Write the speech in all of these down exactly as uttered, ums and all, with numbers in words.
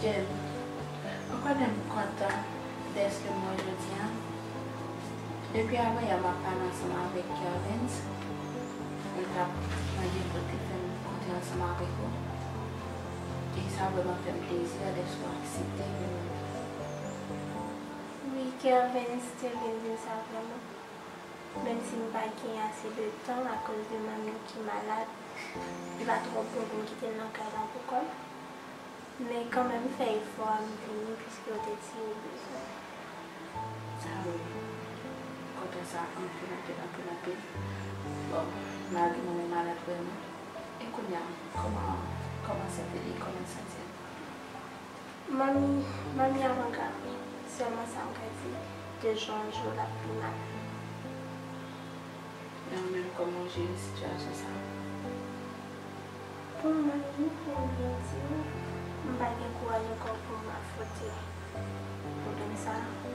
Mwen konnen m kontan dèske m wè jodi a. Depi avanyè m ap pale ansanm avèk Kervens, mwen t ap mande pou l te fè m kontre ansanm avèk ou. E sa vrèman fè m plezi dèske w aksepte vin. Wi, Kervens te vle m di sa vrèman. Menm si m pa gen ase de tan akoz de manmi ki malad, li pa twò bon pou m kite l nan kay la pou kò l. Men kanmenm, m fè efò a, m vini, piske yo te di yo bezwen. Sa wi. M kontan sa anpil, anpil, anpil, anpil. Bon, malgre manman w malad vrèman. E kounye a, kòman, kòman sante li, kòman l santi l? Manmi, manmi ap angaje. Sèlman sa m ka di, de jou an jou, l ap pi mal. E ou menm, kòman w jere sitiyasyon sa a? Pou mwen, wi, pou m byen di w, m pa gen kouraj ankò pou m afwonte pwoblèm sa a.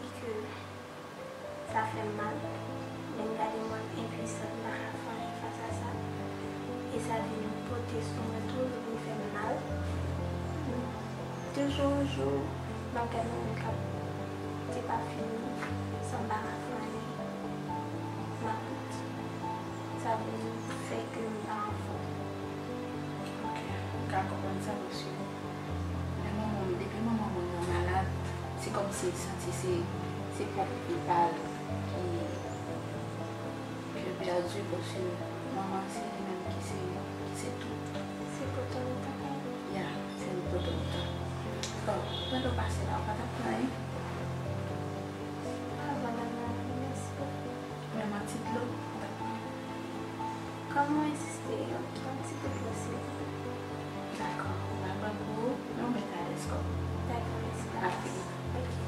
E ke sa fè m mal, men m gade m wè m enpwisan, m pa ka fè anyen fas a sa. E sa vin pote sou mwen tou, li vin fè m mal. De jou an jou, m ap gade yon moun k ap depafini san m pa ka fè anyen. M ap wont. Sa vin fè ke m pa anfòm. Ok, m ka konprann sa, paske lè manman m, depi manman mwen nan malad, se kòmsi l santi se, se pwòp vi pa l ki, ki pèdi, paske manman se li menm ki se, ki se tout. Se potomitan. Ya, se li potomitan. Bon, pandan w pase la, ou pa t ap pran anyen? Pa vrèman, non, mèsi bokou. Vrèman ti dlo, ou pa t pran? Kòm ou ensiste, yon, yon ti gout dlo, silvouplè. Dakò, m va pran pou ou, men ou mèt alèz kòm. Dakò, mèsi. Api. Ok.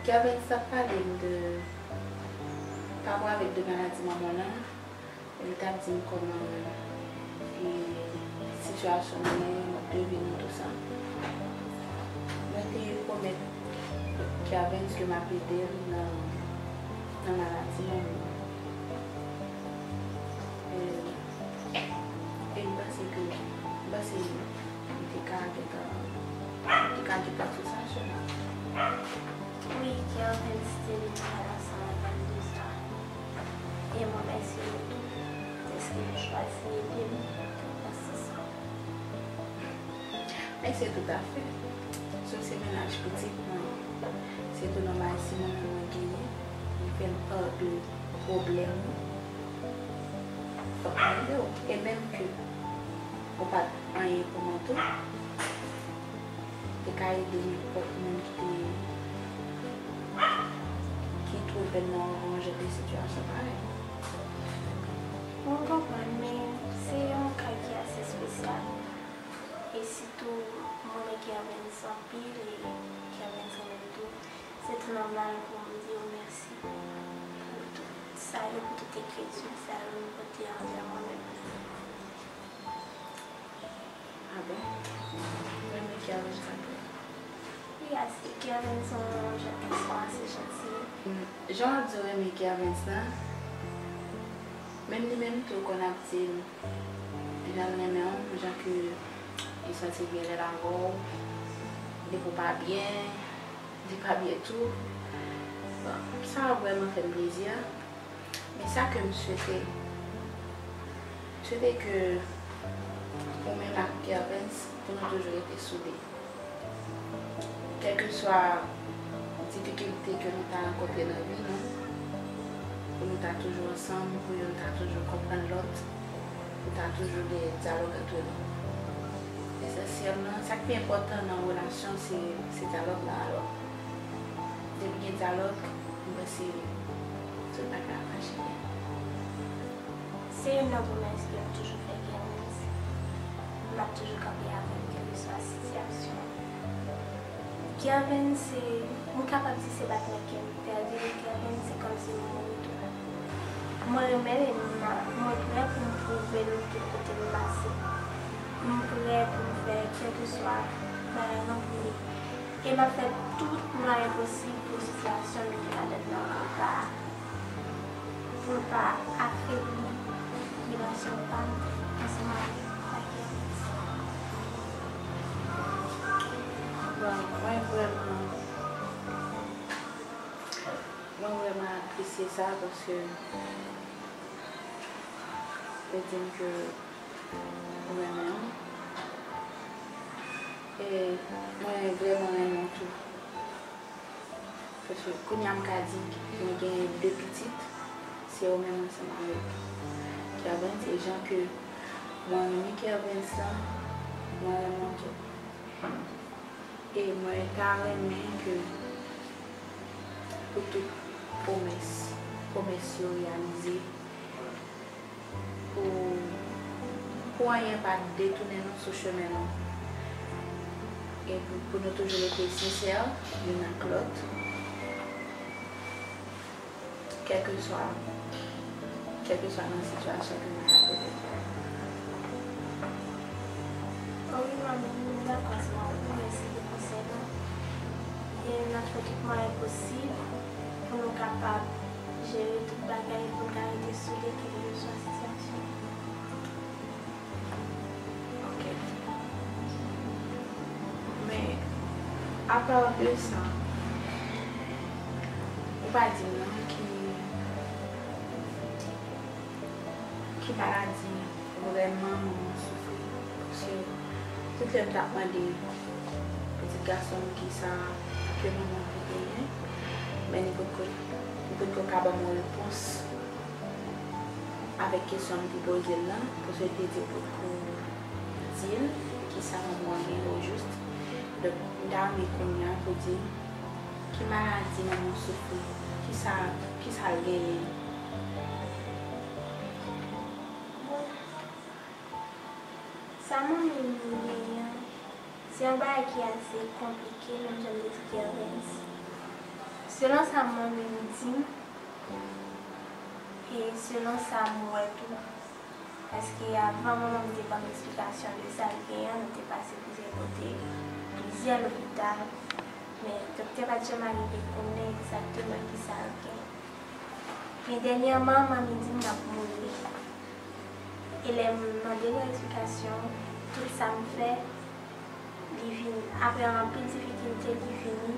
Kervens t ap pale m de, pa pale avèk de maladi manman l lan. Li t ap di m kòman, e, sitiyasyon mwen, mòd de vi nou, tou sa. Mwen te pwomèt Kervens ke m ap ede l nan, nan maladi manman l. E, e m panse ke, m panse li te ka gentan, li te ka gentan sou sa, Shona. Wi, Kervens te vin pale ansanm avè m de sa. E m remèsye yo tou, dèske yo chwazi ede m nan sans sa. Men se toutafè. Si w se mennaj pitit mwen, se tou nòmal si manman mwen genyen, li fè m pa de pwoblèm, fòk mwen ede w. E menm ke ou pa t anyen pou mwen tou, te ka ede nenpòt moun ki te, ki twouve l nan yon jan de sitiyasyon parèy. Mwen konprann, men se yon ka ki ase espesyal. E sitou, mwen renmen Kervens anpil, e Kervens renmen m tou. Se tou nòmal pou m di yo mèsi pou tout sa yo, pou tout enkyetid sa yo yo pote anvè mwen menm. Ah bon? Ou renmen Kervens anpil? Wi, ase Kervens se yon jan gason ase janti. Mm, jan w ap di w renmen Kervens lan, menm li menm tou konn ap di m jan l renmen w, jan ke li santi l byen lè l avè w, depi w pa byen, li pa byen tou. Bon, sa vrèman fè m plezi. Men sa ke m swete, m swete ke ou menm ak Kervens, pou nou toujou rete soude. Kèlkeswa difikilte ke nou ta rankontre nan vi nou, pou nou ta toujou ansanm, pou youn ta toujou konprann lòt, pou ta toujou gen dyalòg ant nou. Esansyèlman, sa k pi enpòtan nan relasyon se, se dyalòg la. Alò, depi gen dyalòg, m panse tout bagay ap mache byen. Se youn nan pwomès ke m toujou fè Kervens. M ap toujou kanpe avè l, kèlkeswa sitiyasyon. Kervens se, m kapab di se batman kè m pèdi l, Kervens se kòmsi m mouri tou. Mwen renmen l e m, mwen prè pou m pwouve l tout kote m pase. M prè pou m fè kèlkeswa bagay lan pou li. E m ap fè tout mwayen posib pou sitiyasyon nou te ladan nan pou l pa, pou l pa afebli relasyon pa m ansanm avèk Kervens. Bon, mwen vrèman, mwen vrèman apresye sa paske ou di m ke ou renmen m. E mwen vrèman renmen w tou. Paske kounye a m ka di mwen gen de pitit, se yo menm ansanm avèk Kervens. E jan ke mwen renmen Kervens lan, mwen renmen w tou. E mwen ta renmen ke pou tout pwomès, pwomès yo reyalize, pou, pou anyen pa detounen nou sou chemen nou. E pou, pou nou toujou rete sensè youn ak lòt. Kèlkeswa, kèlkeswa nan sitiyasyon ke nou ta twouve nou. O wi, manmi, m dakò ansanm avèk ou. Mèsi pou konsèy la. E n ap fè tout mwayen posib pou nou kapab jere tout bagay, pou n ka rete soude kèlkeswa sitiyasyon. Ok. Men, apa de sa, ou pa di m non ki, ki maladi vrèman manman w soufri. Paske tout lè m t ap mande pitit gason m kisa ke manman te genyen, men li potko, li potko ka ban m yon repons avèk kesyon m te poze l lan, paske l te di l potko di l kisa manman l genyen ojis. Donk, m ta renmen kounye a pou di m ki maladi manman w soufri, kisa, kisa l genyen. Bon, sa manmi m genyen an, se yon bagay ki ase konplike, menm jan m te di Kervens. Selon sa manmi m di m, e selon sa m wè tou, paske avan manman m te ban m eksplikasyon de sa l genyen an, nou te pase plizyè kote, plizyè lopital, men doktè pa t janm arive konnen egzakteman kisa l genyen. Men dènyèman, manmi di m l ap mouri. E lè m mande l yon eksplikasyon, tout sa m fè, li vin, apre anpil difikilte, li vini,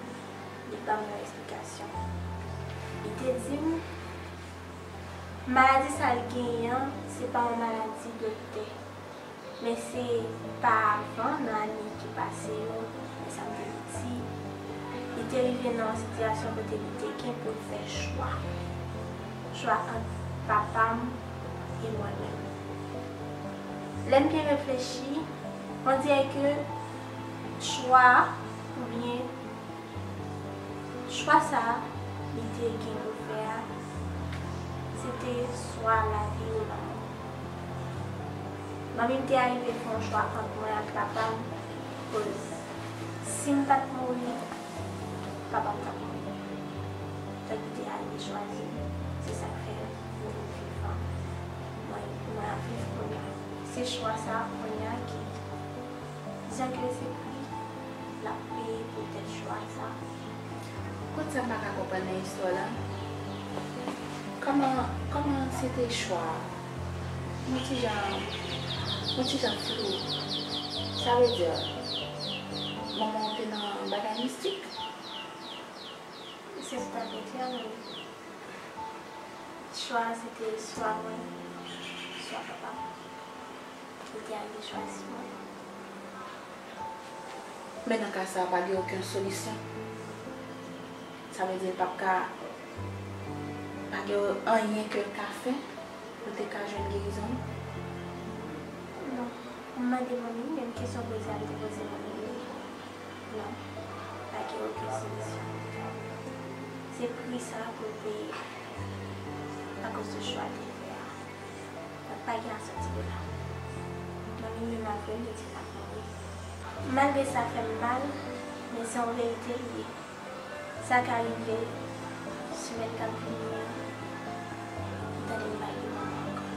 li ban m yon eksplikasyon. Li te di m, maladi sa l genyen an, se pa yon maladi doktè. Men se pa avan, nan ane ki pase yo, men sa m te di, li te rive nan yon sitiyasyon kote li te gen pou l fè chwa. Chwa ant papa m e mwen menm. Lè m byen reflechi, on dirè ke chwa a, oubyen chwa sa a li te gen pou l fè a, se te swa lavi ou lanmò. Manmi m te arive fè yon chwa ant mwen ak papa m, koz si m pa t mouri, papa m t ap mouri. Donk, li te arive chwazi m. Se sa k fè nou vin vivan. Mwen, mwen ap viv kounye a. Se chwa sa a kounye a ki, jan ke se pri l ap peye poutèt chwa sa. Kote sa m pa ka konprann nan istwa la? Kòman, kòman se te chwa a? Yon ti jan, yon ti jan flou. Sa vle di, manman w te nan bagay mistik? Se sa m te di a, wi. Chwa a se te swa mwen, swa papa m. Li te al chwazi mwen. Men nan ka sa a, pa gen okenn solisyon. Sa vle di, l p ap ka, pa gen anyen ke l ka fè pou l te ka jwenn gerizon li? Non. M mande manmi m menm kesyon poze a m te poze manmi m. Non, pa gen okenn solisyon. Se pri sa pou l peye akoz de chwa l te fè a. Donk pa gen asòti de la. Manmi m menm avwe m te di l ap mouri. Malgre sa fè m mal, men se yon verite l ye. Sa ka rive semèn k ap vini an, ou tande m pa gen manman ankò.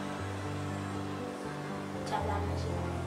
Dyab la manje nou.